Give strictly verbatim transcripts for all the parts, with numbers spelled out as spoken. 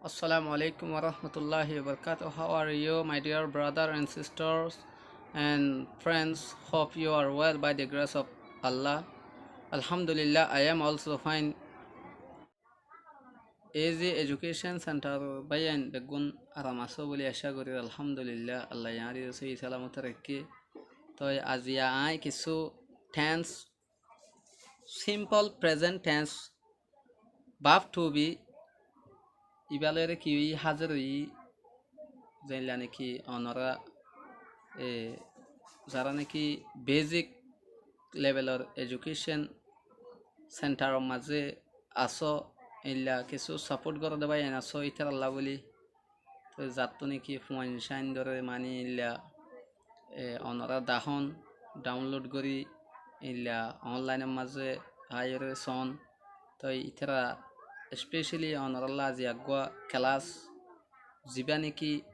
Assalamu alaikum warahmatullahi wabarakatuh. How are you, my dear brother and sisters and friends? Hope you are well by the grace of Allah. Alhamdulillah, I am also fine. Easy Education Center báiyain beggún aram asó buli acá gorír. Alhamdulillah, Allah ye añáre sóhi salamote raikké. Toi aziya aññí kissú tense, simple present tense, verb to be, ibá loiyóre ki óiyi, házir óiyi, zeilla neki onorá, e, zará neki basic levelor education centeror mazé asó, eilla kissú support goró de báiyain asó, ítarallá buli. Toi zattú neki fuain cáindoré mani eilla, e, onorá dahón, download gorí eilla onlineor mazé háiyoré soón. Toi ítara specially onorálla azi eggúa class, zibá neki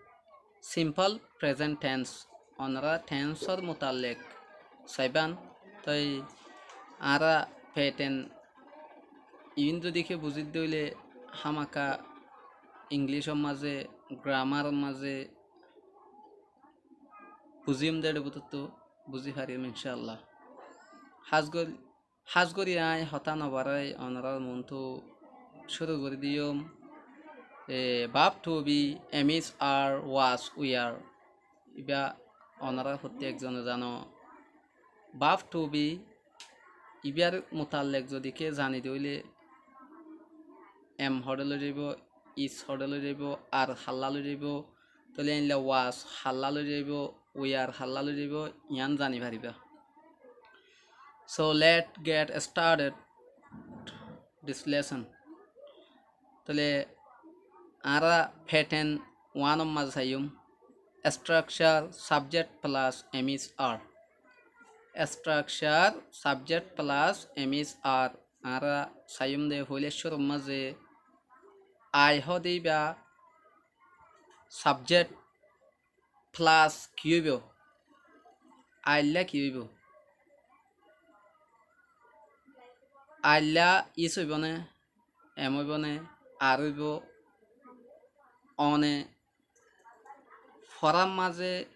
simple present tense, onorá tenseor mutallek saibán. Toi añára pattern iín zodi ke buzídde óile hámaka Englishor mazé, grammaror mazé buzíyum de, éçe bútottu buzí fariyum incállah. Hás gorí, hás gorí aññí hotá nobarái onorár muúntu cúru gorí diyum. E, verb to be, am, is, are, was, were. Ibá onorá fottí ekzone zano. Verb to be, ibár mutallek zodi ke zani de óile, am hoçé loi zaibó, is hoçé loi zaibó, are hálla loi zaibó, tóile eilla was hálla loi zaibó, were hálla loi zaibó, yián zani faribá. So let's get started this lesson. Tóile añára pattern one or mazé saiyum, structure, subject plus am, is, are. Structure, subject plus am, is, are. Añára saiyum de foila cúrur mazé I hoó de ibá subject plus ki óibo? I lla ki óibo? I lla is óibo né, am óibo né, are óibo, one forár mazé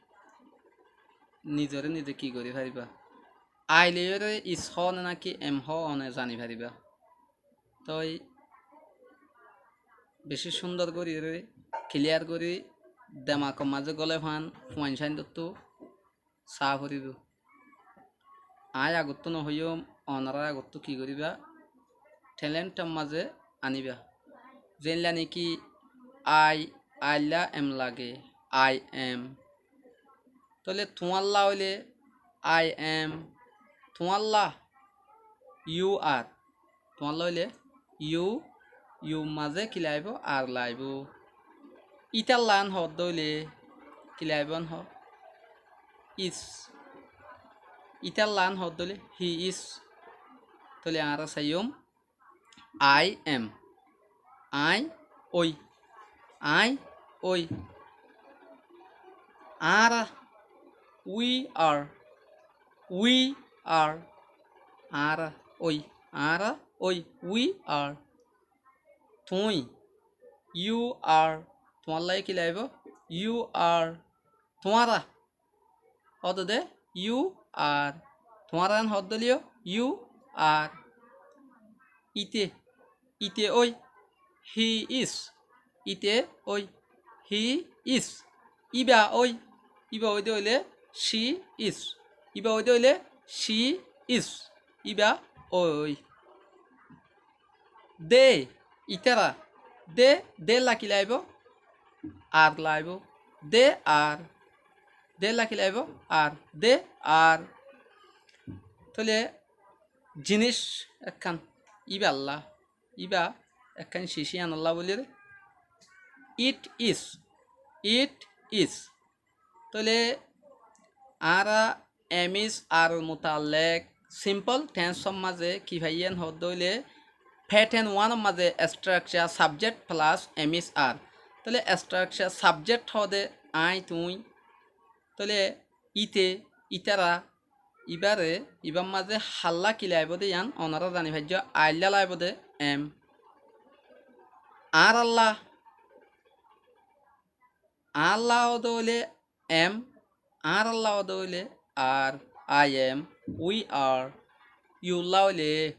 nizoré nize ki gorí faribá? I loiyóre is hoó né náki am hoó one zani faribá. Toi bicí cúndor goríyoré, clear gorí, demakor mazé gólai fán, fuain cáindottú saá foribó. Aññí agottú nohoiyúm, onorá agottú ki goríba? Talentor mazé aníba. Zeilla neki I, I lla am lage, I am. Tóile tuáñlla óile I am, tuáñlla you are. Tuáñlla óile you, you mazé ki laibó? Are laibó. Ítalla yián hoódde óile ki laibó yián hoó? Is. Ítalla yián hoódde óile he is. Tóile añára saiyum I am. Aññí ói. Aññí ói. Añára. We are. We are. Añára ói. Añára ói. We are. Tuñí. You are. Tuáñlla ki laibó? You are. Tuáñra. Hoódde you are. Tuáñra yián hoódde óile you are. Ite. Ite ói. He is. Ite ói. He is. Íba ói. Íba óide óile she is. Íba óide óile she is. Íba ói. They, ítara. They, they lla ki laibó? Are laibó. They are. They lla ki laibó? Are. They are. Tóile jiníc ekkán íballa, íba ekkán cicí, yíanolla bólir it is. It is. Tóile añára am, is, are or mutallek simple tense or mazé ki faiyí yián hoódde óile pattern one or mazé structure subject plus am, is, are. Tóile structure subject hoóde aññí, tuñí. Tóile ite, ítara, íbare, íbar mazé halla ki laibó de yián onorá zani faijjó, I lla laibó de am. Añáralla, Añálla ódde óile am, añáralla ódde óile are, I am, we are, yulla óile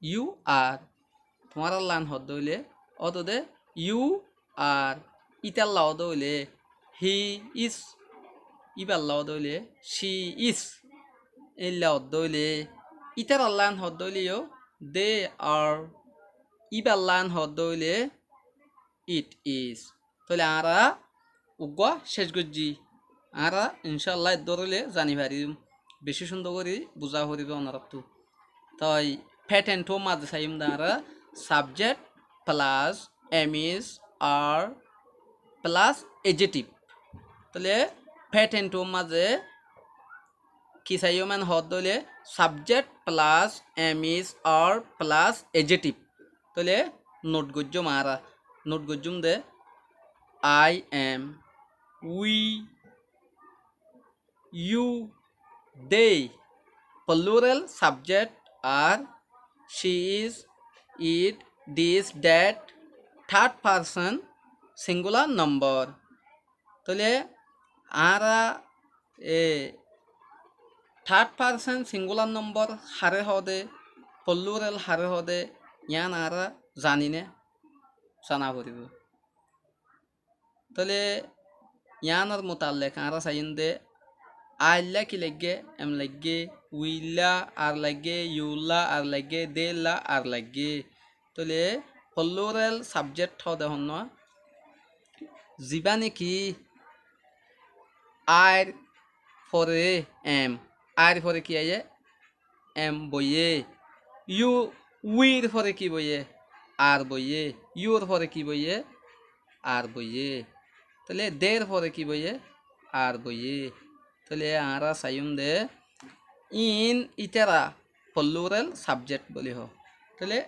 you are, tuáñrallán hoódde óile ódde de you are, ítalla ódde óile he is, íballa ódde óile she is, éilla hoódde óile ítarallán hoódde óile yó they are, íballán hoódde óile it is. Tóile añára uggúa céc goijjí. Añára incálla eddúr óile zani faríyum. Bicí cúndor gorí buzá foribó onoráttu. Toi pattern-ot mazé saiyúm de añára subject plus am is are plus adjective. Tóile pattern-ot mazé ki saiyúm en hoódde óile subject plus am is are plus adjective. Tóile note goijjúm añára, note goijjúm de I am, we, you, they, plural subject are, she is, it, this, that, third person singular number. Tóile añára e third person singular number haré hoóde, plural haré hoóde, yián añára zani né? Zana foribó. Tóile yiánor mutallek añára saiyúm de I lla ki laiggé? Am laiggé. We lla are laiggé. You lla are laiggé. They lla are laiggé. Tóile plural subject hoóde honnúa? Zibá néki I r fore am, I r fore ki aiyé? Am boiyé. You, we r fore ki boiyé? Are boiyé. You r fore ki boiyé? Are boiyé. Tóile they r fore ki boiyé? Are boiyé. Tóile añára saiyúm de iín ítara plural subject bóli hoó. Tóile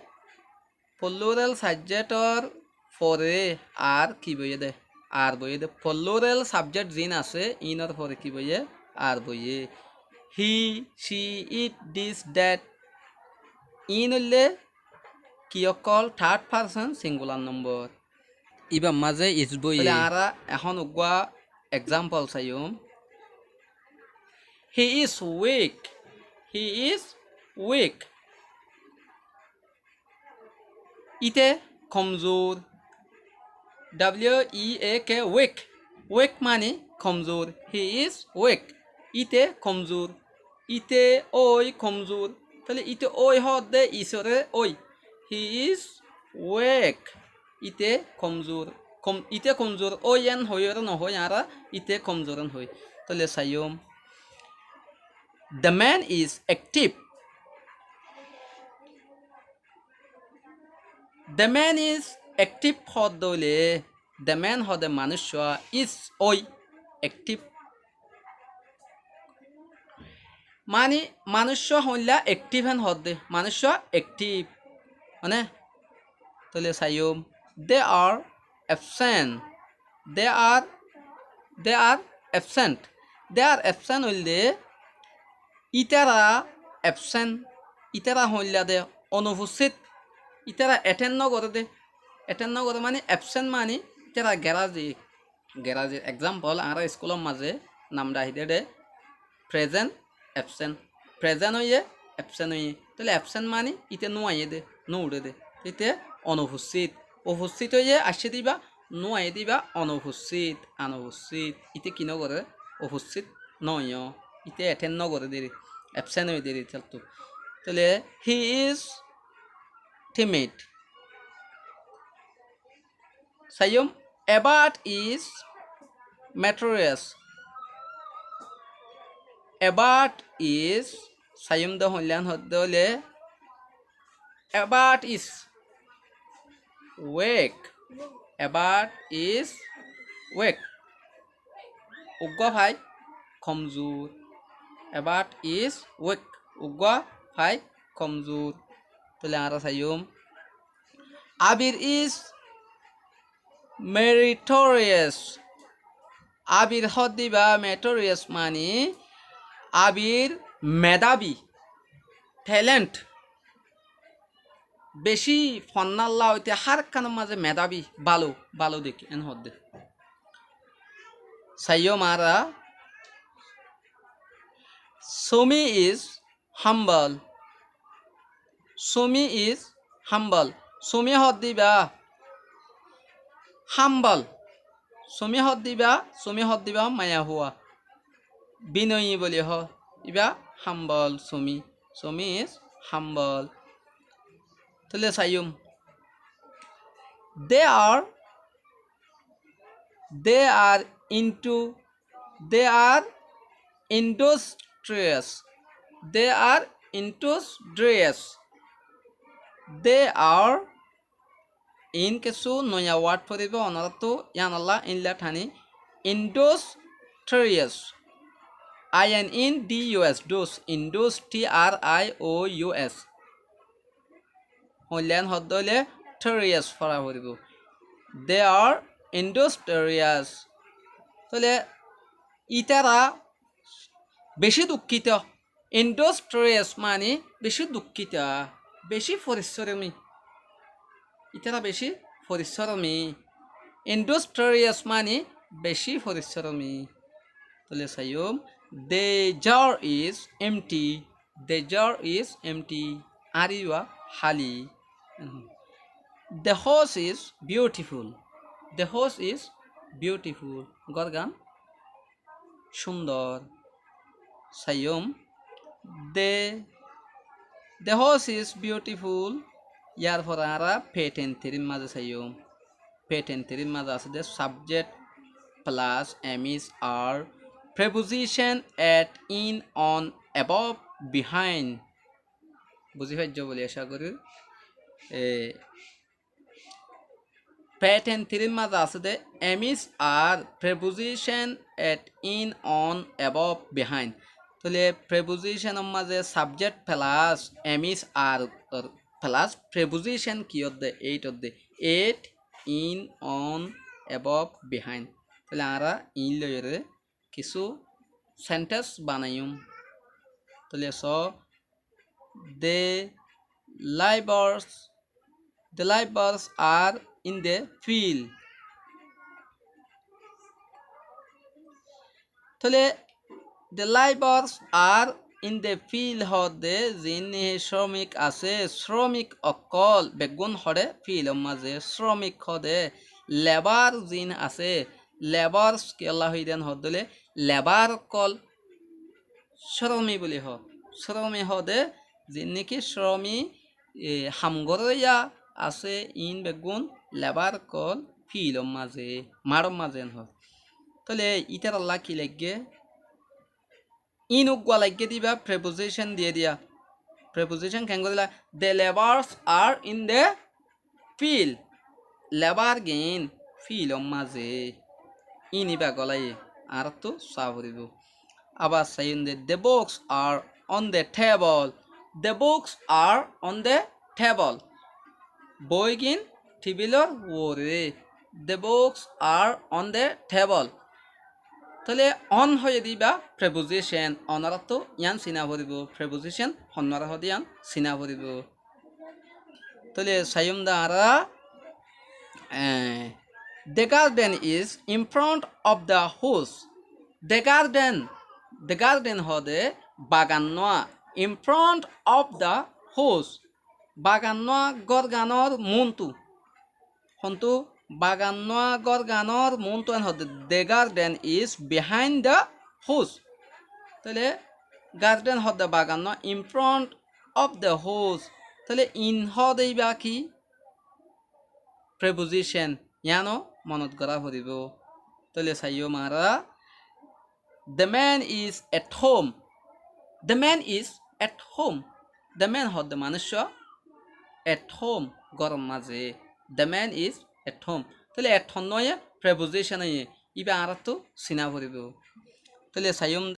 plural subject or fore are ki boiyé de? Are boiyé de. Plural subject ziín asé, iínor fore ki boiyé? Are boiyé. He, she, it, this, that. Iín óilde ki ókkol? Third person singular number. Íbar mazé is boiyé. Tóile añára ehón uggúa example saiyúm. He is weak. He is weak. Íte komzur. W E A K, weak. Weak mani komzur. He is weak. Íte komzur. Íte ói komzur. Tóile íte ói hoódde is ore ói. He is weak. Íte komzur. Kom-, íte komzur ói en hoiyóre nohói añára, íte komzur en hoói. Tóile saiyúm. The man is active. The man is active hoódde óile, the man hoóde manúiccúa, is ói, active. Mani manúiccúa hoóilla active en hoódde, manúiccúa active. Mane, tóile saiyúm, they are absent. They are, they are absent. They are absent óilde ítara absent, ítara hoóilla de onufussít, ítara attend nógoré de. Attend nógoré mani absent mani ítara gerázi, gerázi. Example, añára iskúlor mazé nam dhahidé de present, absent. Present óiye, absent óiye. Tóile absent mani íte nóaiyé de, nóuçé de. Íte onufussít. Ufussít óiye aiccé de íba, nóaiyé de íba, onufussít, anufussít. Íte ki nógoré? Ufussít nóoiyo. Íte attend nógoré deri. Absent óiye deri ítarattú. Tóile he is timid. Saiyúm, a bird is meritorious. A bird is, saiyúm de hoóillan hoódde óile, a bird is weak. A bird is weak. Uggúa fai komzur. A bird is weak. Uggúa fai komzur. Tóile añára saiyúm. Abir is meritorious. Abir hoódde íba meritorious mani Abir medábi, talent. Bicí fonnálla óite hár ekkánor mazé medábi, bála, bála deki, en hoódde. Saiyum añára, Sumi is humble. Sumi is humble. Sumi hoódde íba humble. Sumi hoódde íba, Sumi hoódde íba maiyafua. Binoyi buli hoó. Íba humble Sumi. Sumi is humble. Tóile saiyum. They are, they are into, they are industrious. They are industrious. They are, in kessú noiya word foribó, onoráttu yíanolla in lettani. Industrious. I N N D U S, dus, indus, T R I O U S. Hoillan hoódde óile trious fora foribó. They are industrious. Tóile ítara bicí dukkíto. Industrious mani bicí dukkíto, bicí forissoromi. Ítara bicí forissoromi. Industrious mani bicí forissoromi. Tóile saiyum, the jar is empty. The jar is empty. Añári íba háli. The house is beautiful. The house is beautiful. Górgan cúndor. Saiyum, the, the house is beautiful. Yárfor añára pattern three r mazé saiyum. Pattern three r mazé asé de subject plus am, is, are, preposition at, in, on, above, behind. Buzí faijjó buli acá gorír. E, pattern three r mazé asé de am, is, are, preposition at, in, on, above, behind. Tóile preposition or mazé subject plus am, is, are, or plus preposition ki ódde? At ódde. At, in, on, above, behind. Tóile añára in loiyóre kissú sentence banaiyum. Tóile so, the labourers, the labourers are in the field. Tóile the labourers are in the field hoódde ziín niki cómik asé, cómik ókkol beggún hoçé field or mazé, cómik hoódde labour ziín asé, labourers kiyólla hoiyé dé hoódde óile labour ókkol, cómi buli hoó. Cómi hoódde ziín niki cómi, e, ham goróya asé, iín beggún labour ókkol field or mazé, maçór mazé hoó. Tóile ítarallá ki laiggé? In uggúa laiggé de íba preposition diyé diya. Preposition keén goríla? The labourers are in the field. Labour gín field or mazé. In íba golaiyé, añáráttu saá foribó. Abar saiyum de, the books are on the table. The books are on the table. Bói gín tebilor uore. The books are on the table. Tóile on hoiyé de íba preposition, onoráttu yián siná foribó, preposition honnúare hoó de yián siná foribó. Tóile saiyum de añára, e, the garden is in front of the house. The garden, the garden hoódde bagan nua, in front of the house, bagan nua górganor muúntu. Hontú? Bagan nua górganor muúntu en hoódde, the garden is behind the house. Tóile garden hoódde bagan nua, in front of the house. Tóile in hoódde íba ki? Preposition, yiáno monot gorá foribó. Tóile saiyum añára, the man is at home. The man is at home. The man hoódde manúic, at home góror mazé. The man is at home. Tóile at honnúa óiye, preposition óiye, íba añáráttu siná foribó. Tóile saiyum